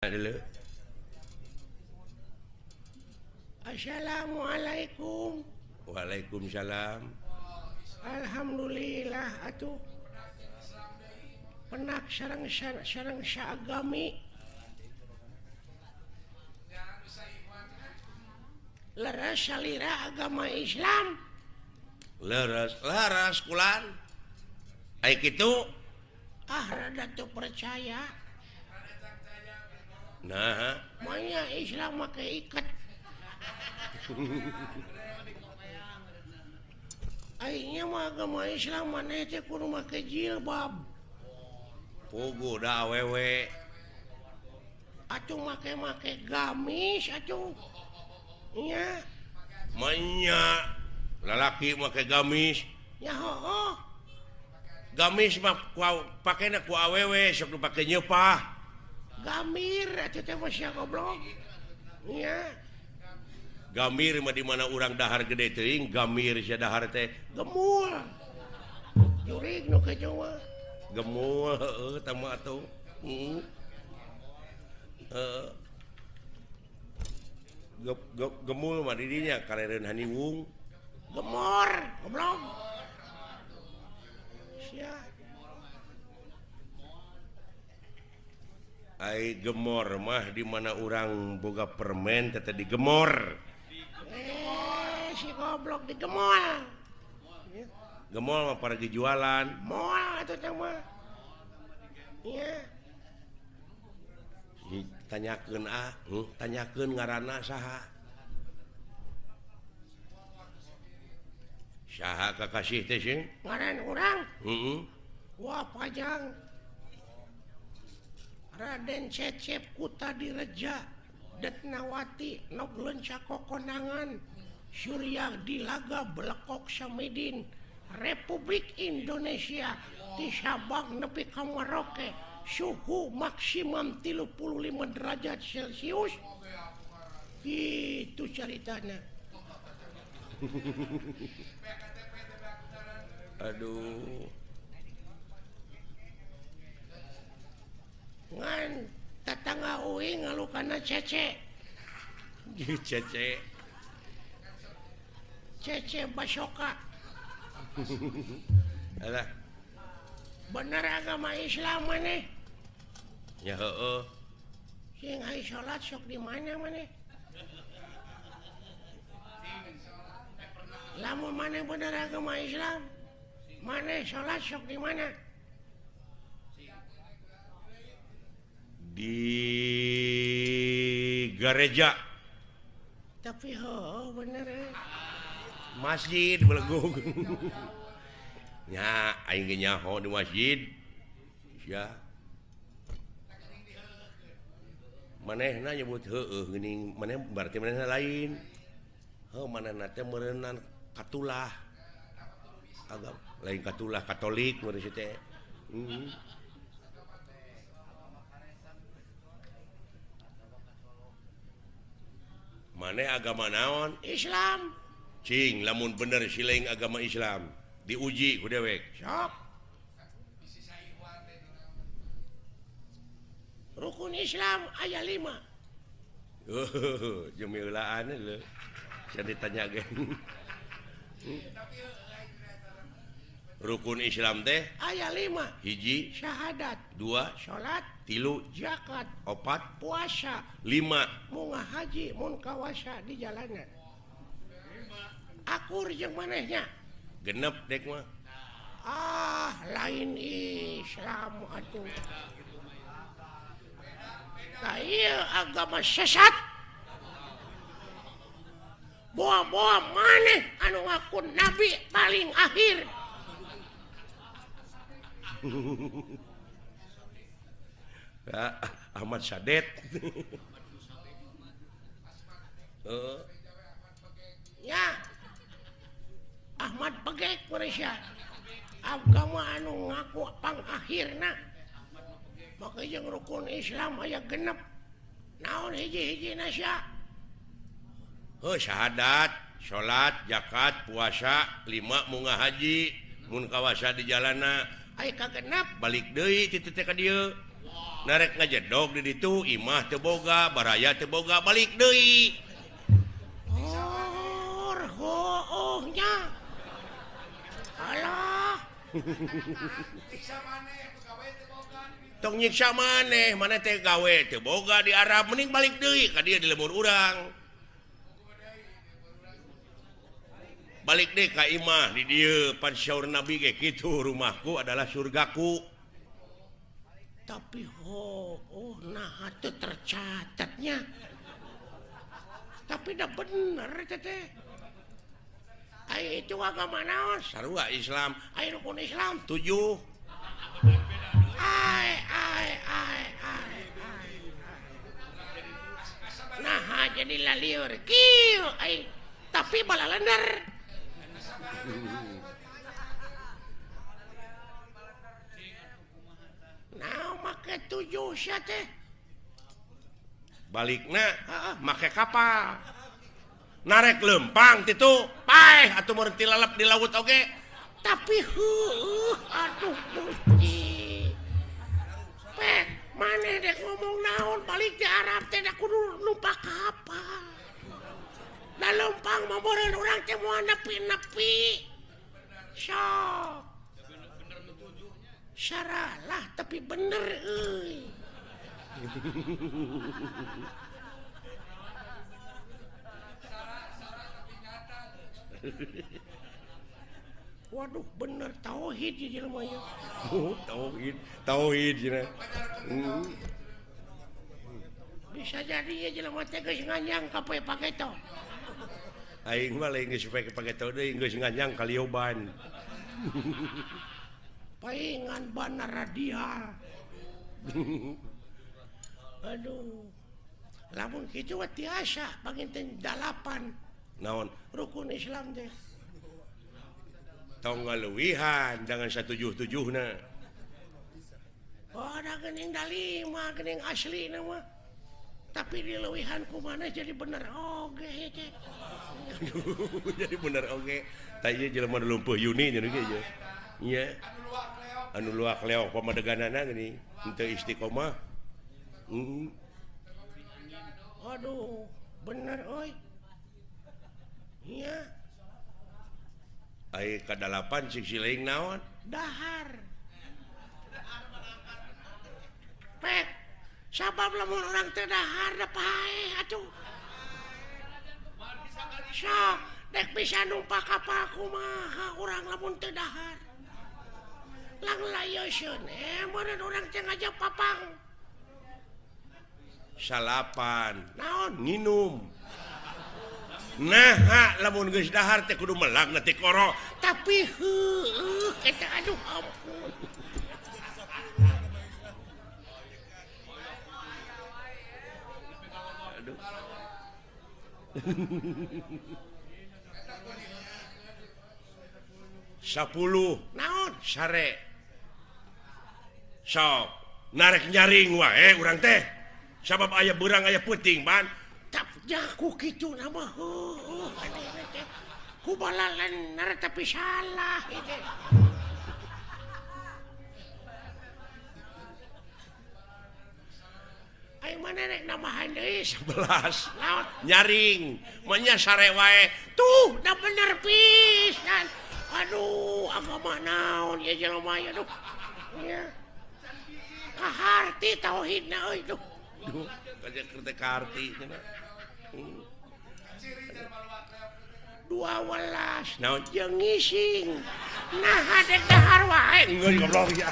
Dulu. Assalamualaikum. Waalaikumsalam. Alhamdulillah atuh. Penak sareng sareng saagami. Leres salira agama Islam. Leres, leres kulan. Ai kitu ah rada teu percaya. Nah, manya Islam make iket. Aingnya mah agama Islam maneh teh kudu make jilbab. Puguh da awewe. Atuh make-make gamis atuh. Nya. Manya lalaki make gamis. Nya hooh. Gamis mah pakena ku awewe sok dipake nyeupah. Gamir atuh teh mah sia goblok. Nya. Gamir mah di mana urang dahar gede teuing, gamir sia dahar teh gemul. Jurig nu kejo mah. Gemul heueuh tah mah atuh. Heeh. Gemul mah di dinya karereun haniwung. Gemor, goblok. Sia. Ai gemor mah di mana urang boga permen teh digemor. Si goblok digemol. Gemol mah paragi jualan. Moal atuh teh mah. Nya. Tanyakeun ah, tanyakeun ngaranna saha? Saha kakasih teh sing? Ngaran urang? Heeh. Wah pajang. Raden Cecep Kutadireja Detnawati nok leunca kokonangan Surya Dilaga Belekok Samidin Republik Indonesia di Sabang nepi ka Merauke suhu maksimum 35 derajat Celcius. Gitu ceritanya. Aduh. Ngan tetangga uing ngalukana cece. Cece. Cece Basoka. Alah. Bener agama Islam maneh? Ya heueuh. Sing ai salat sok di mana maneh? Lamun maneh bener agama Islam, maneh salat sok di mana? Di gereja. Tapi heueuh bener. Masjid belegung. Nya aing ge nyaho di masjid. Sia. Manehna nyebut heueuh geuning, maneh berarti manehna lain. Heuh manehna teh meureunnan katulah. Agama lain katulah Katolik meureun si teh. Maneh agama naon? Islam. Cing lamun bener siling agama Islam diuji ku dewek. Sok. Rukun Islam aya 5. Oh, jemilaan lho. Sia ditanya ge. Rukun Islam teh aya 5. Hiji syahadat, 2 salat, 3 zakat, 4 puasa, 5 munga haji mun kawasa di jalanan. Akur jeung manehnya. Genep dek mah. Ah, lain Islam atuh. Nah, ieu agama sesat. Boa-boa maneh anu ngaku nabi paling akhir. Ahmad Sadet. Ya. Ahmad Begek Malaysia. Agama anu ngaku pangakhirna. Maka jeung rukun Islam aya genep. Naon hiji-hijina sia? Heuh syahadat, salat, zakat, puasa, 5 munga haji, mun kawasa di jalana. Aya kagenep balik deui ti teh ka dieu. Narek ngajedog di ditu imah teu boga, baraya teu boga, balik deui. Oh, hooh nya. Alah. Tong nyiksa maneh, maneh teh gawe teu boga di Arab, mending balik deui ka dieu di lembur urang. Balik deui ka imah di dieu pan syaur Nabi ge kitu, rumahku adalah surgaku. Tapi oh nah teu tercatatnya. Tapi dah bener teh. Ai itu agama naon? Sarua Islam. Ai rukun Islam 7. Ai ai ai ai. Nah jadi lalieur kieu ai tapi balalender. Nah make 7 sia teh. Balikna heeh make kapal. Narek lempang titu, paeh atuh meureun tilalep di laut oge. Tapi heueuh aduh Gusti. Pek maneh dek ngomong naon balik di Arab teh da kudu numpak kapal. Da lempang mah meureun urang teh moal nepi-nepi. Sok. Saralah tapi bener euy. Waduh bener tauhid ieu jelema ieu. Oh, tauhid, tauhid cenah. Bisa jadi ieu jelema teh geus nganyang ka poe pageto. Aing mah lain geus poe pageto deui geus nganyang ka lioban. Paingan bana radial. Aduh. Lamun kitu mah tiasa panginten 8. Naon? Rukun Islam teh. Tong ngaleuwihan jangan 177na. Oh, da geuning da 5 geuning aslina mah. Tapi dileuwihan ku maneh jadi bener oge teh. Jadi bener oge. Tah ieu jelema nu lumpuh Yuni nya ge ieu. Nya. Anu luak leok pamadeganana geuning henteu istiqomah. Aduh, bener euy. Iya. Ai ka-8 cik siling naon? Dahar. Pek, sabab lamun urang teu dahar da paeh atuh. Sok, dek bisa numpak kapal kumaha urang lamun teu dahar. Lang layoseun meureun urang teh ngajak papang. Salapan. Naon? Nginum. Nah, lamun geus dahar teh kudu melag na ti koro. Tapi heueuh eta aduh ampun. Aduh. 10 naon sare. Sok, narek nyaring wae urang teh. Sabab aya beurang aya peuting ban. Jaku kitu nama heueuh teh. Ku balalener tapi salah ieu. Aing mana rek nambahan deui 11. Naon? Nyaring, mah nya sare wae. Tuh, da bener pisan. Aduh, agama naon ieu jelema ieu aduh. Nya. Kaharti tauhidna euy duh. Duh, kaja kaharti cenah. 12 naon jeung ngising. Nah, dek dahar wae. Geus goblok ya.